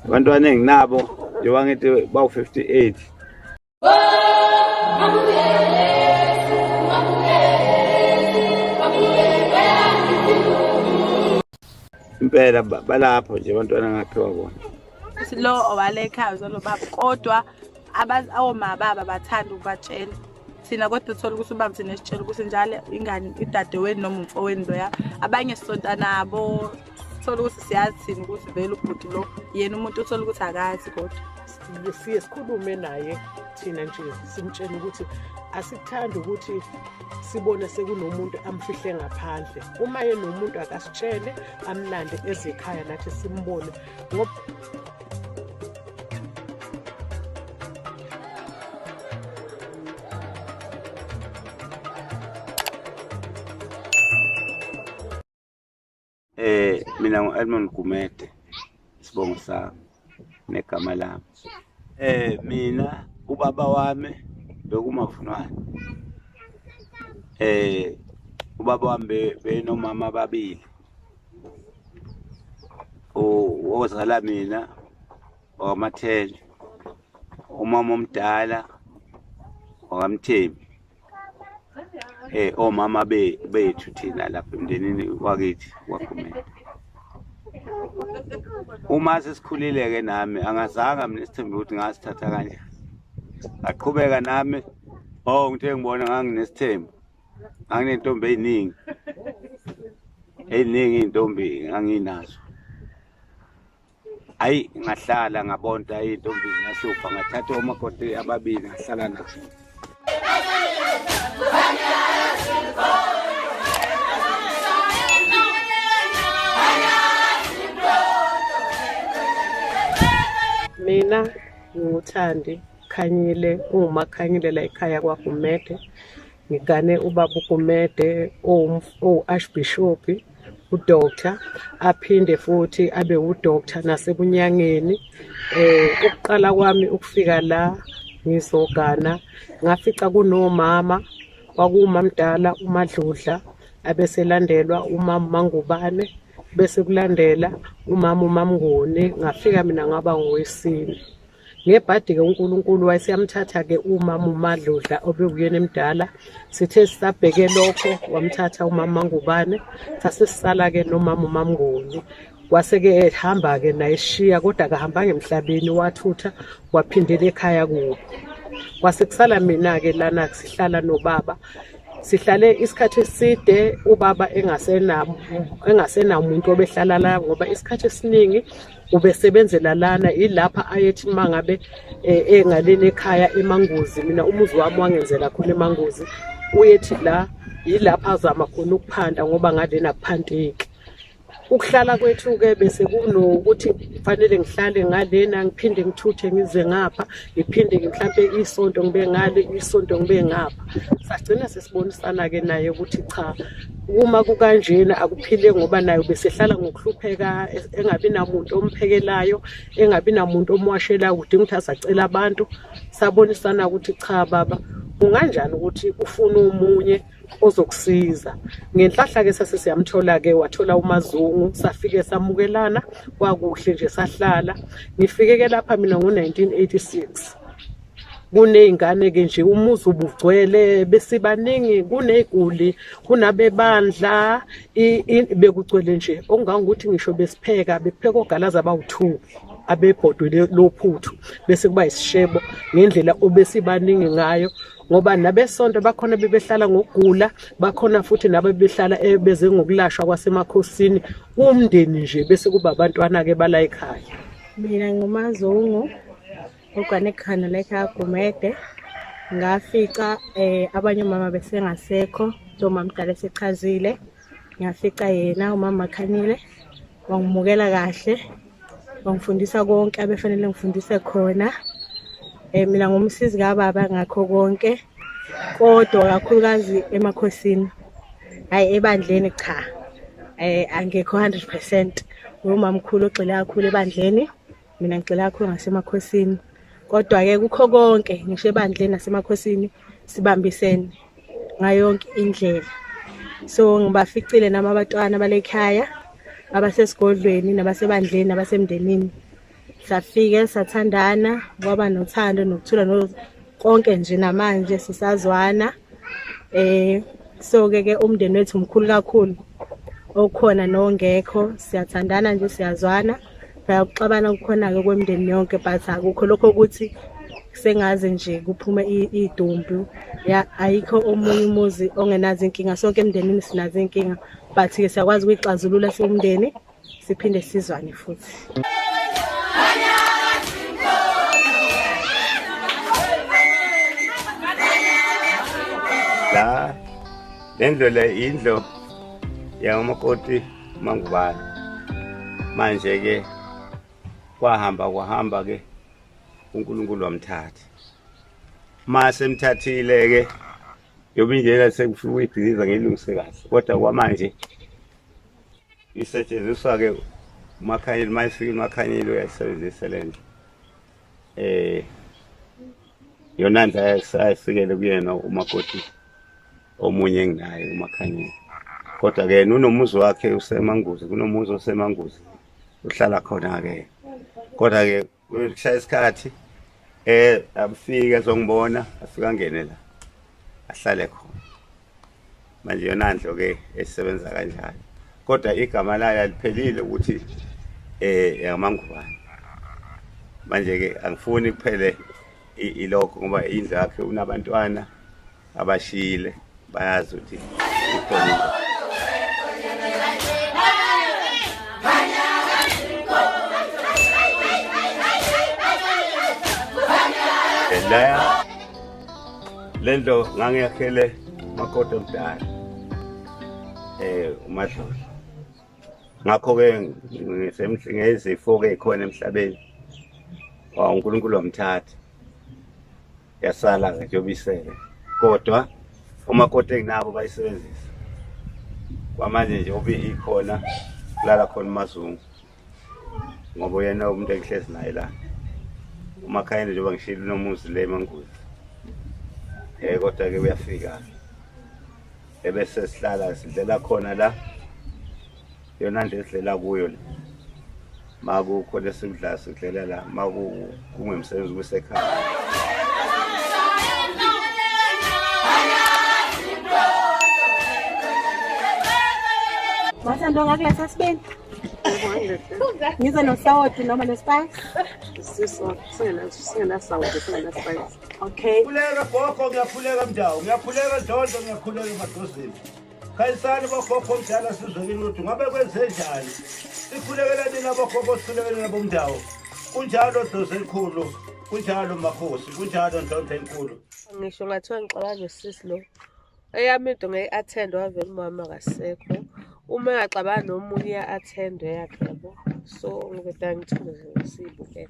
Abantwana enginabo njengoba ngithi bawu-58. Impela balapho nje abantwana ngaphiwa bona. Lo owale ekhaya uzalo baba, kodwa awomababa bathanda ukubatshela thina, kodwa uthola ukuthi ubaba thina esitshela ukuthi njalo ingane idadewenu noma umfowenu loya, abanye sisonta nabo, sithola ukuthi siyazi thina ukuthi vele ubhuti lo yena umuntu uthola ukuthi akazi, kodwa siye sikhulume naye thina nje simtshela ukuthi asikuthandi ukuthi sibone sekunomuntu amfihle ngaphandle. Uma yenomuntu akasitshele, amlande ezekhaya nathi simbone. Mina ngu-Edmond Gumede, isibongo sami negama lami. Mina ubaba wami bekuMavunwane. Ubaba wami benomama ababili. Ozala mina wakaMathele, umama omdala wakaMthembu. Omama bethu thina lapha emndenini wakithi waGumede. Uma sesikhulile-ke nami angazange mina isithembu ukuthi ngasithatha kanjani. Ngaqhubeka nami, oh ngithe ngibona nganginesithembu, nganginentombi ey'ningi, ey'ningi iy'ntombi nganginazo. Ayi ngahlala ngabonta iy'ntombi zingahlupha, ngathatha omakoti ababili ngahlala nabo. Mina nginguThandi Khanyile, unguMakhanyile la ekhaya kwaGumede. Ngigane ubaba uGumede owu-Archbishop, uDoctor, aphinde futhi abe uDoctor nasebunyangeni. Ukuqala kwami ukufika la ngizogana, ngafica kunomama, kwakuwumamdala uMadludla, abeselandelwa umama Mangubane, bese kulandela umama uMamnguni. Ngafika mina ngaba ngowesine. Ngebhadi-ke uNkulunkulu wayeseyamthatha-ke umama uMadludla obekuyena emdala. Sithe sisabheke lokho wamthatha umama Mangubane, sasesisala-ke nomama uMamnguni. Kwase-ke ehamba-ke naye eshiya, kodwa akahambanga emhlabeni, wathutha waphindela ekhaya kubo. Kwase kusala mina-ke lana sihlala nobaba. Sihlale isikhathi eside ubaba engasenamuntu obehlala la, ngoba isikhathi esiningi ubesebenzela lana. Ilapha ayethi uma ngabe engaleni ekhaya eManguzi, mina umuzi wami wangenzela khona eManguzi, uyethi la yilapha azama khona ukuphanda ngoba ngalena akuphanteki. Ukuhlala kwethu-ke bese kunokuthi kufanele ngihlale ngalena, ngiphinde ngithuthe ngize ngapha, ngiphinde mhlampe isonto ngibe ngale, isonto ngibe ngapha. Sagcina sesibonisana-ke naye ukuthi cha, uma kukanjena akuphile, ngoba naye ubesehlala ngokuhlupheka, engabi namuntu omphekelayo, engabi namuntu omwashelayo, kudinga ukuthi azacela abantu. Sabonisana ukuthi cha baba, kunganjani ukuthi ufune omunye ozokusiza. Ngenhlahla-ke sase siyamthola-ke, wathola uMazungu, safike samukelana kwakuhle nje sahlala. Ngifike-ke lapha mina ngo-1986. Kuney'ngane-ke nje, umuzi ubugcwele, besibaningi, kuney'guli, kunabebandla, bekugcwele nje okungangokuthi ngisho besipheka, bekupheka ogalaza abawu-2 abebhodwe lophuthu, bese kuba isishebo ngendlela obesibaningi ngayo, ngoba nabesonto bakhona bebehlala ngokugula, bakhona futhi nabo bebehlala beze ngokulashwa kwasemakhosini, umndeni nje bese kuba abantwana-ke bala ekhaya. Mina nguMazungu ogane ekhanda la ekhaya Gumede. Ngafica abanye omama besengasekho, njengoba mdala esechazile. Ngafica yena umama Khanyile, wangimukela kahle, wangifundisa konke abefanele ngifundise khona. Mina ngumsizi kababa ngakho konke, kodwa kakhulukazi emakhosini, hhayi ebandleni cha. Angekho 100%. Umamkhulu ogxile kakhulu ebandleni, mina ngigxile kakhulu ngasemakhosini. Kodwa-ke kukho konke, ngisho ebandleni nasemakhosini, sibambisene ngayo yonke indlela. So ngibaficile nami abantwana balekhaya, abasesigodlweni, nabasebandleni, nabasemndenini. Safike sathandana, kwaba nothando nokuthula konke nje namanje sisazwana. So ke umndeni wethu umkhulu kakhulu, okhona nongekho, siyathandana nje siyazwana. Bayaxabana kukhona ke kwemndeni yonke, but akukho lokho ukuthi sengaze nje kuphume idumbu. Ya, ayikho omunye umuzi ongenazo inkinga, sonke emndenini sinazo inkinga, but ke siyakwazi ukuyixazulula siwumndeni siphinde sizwane futhi. La lendlu le indlu yamakoti Mangubane. Manje ke kwahamba ke uNkulunkulu wamthatha. Mase emthathile ke yobe indlela sekufika uyibhiziza ngilungise kahle, kodwa kwamanje isetshenziswa ke uMakhanyile. Mayifika uMakhanyile uyayisebenzisa le ndlu. Yona ndla ayifikele kuyena umakoti omunye enginaye uMakhanyile, kodwa ke unomuzi wakhe useManguzi, kunomuzi oseManguzi uhlala khona ke. Kodwa ke kushaya isikhathi afike azongibona, afika angene la ahlale khona. Manje yona ndlo ke esebenza kanjalo, kodwa igama layo aliphelile ukuthi yamaNgubane. Manje ke angifuni kuphele ilokho ngoba indlu yakhe unabantwana abashiyile, bayazi ukuthi ikhona. La lendlu ngangiyakhele makoti omdala uMadlodla. Ngakho ke ngezifo ke ikhona emhlabeni, uNkulunkulu wamthatha, yasala ke jobisele. Kodwa umakoti enginabo bayisebenzisa kwamanje nje obe ikhona, kulala khona uMazungu ngoba yena umuntu engihlezi naye la. uMakhanyile njengoba ngishilo unomuzi le eManguzi, kodwa ke uyafika ebese sihlala sidlela khona la, yona nje esidlela kuyo le. Makukho lesikudla sidlela la, makungemsebenzi kusekhaya. Mathando ngakuletha sibeni. Ngize nosawoti noma nespice? Singenasawoti, singenaspice. Okay. Khuleka gogo, ngiyakhuleka mndawo, ngiyakhuleka Ndlondo, ngiyakhuleka emadozini. Khanyisani bogogo omdala sizwe ukuthi ngabe kwenze njani. Sikhulekela nina bogogo, sikhulekela nabomndawo. Kunjalo Dlozi elikhulu, kunjalo makhosi, kunjalo Ndlondo enkulu. Ngisho ngathiwa ngixabana nosisi lo. Eyami into ngiyi-attend wavele umama akasekho. Uma engaxabana nomunye iya-attend yakhe yabo. So ngivele ngithule nje siyibukele.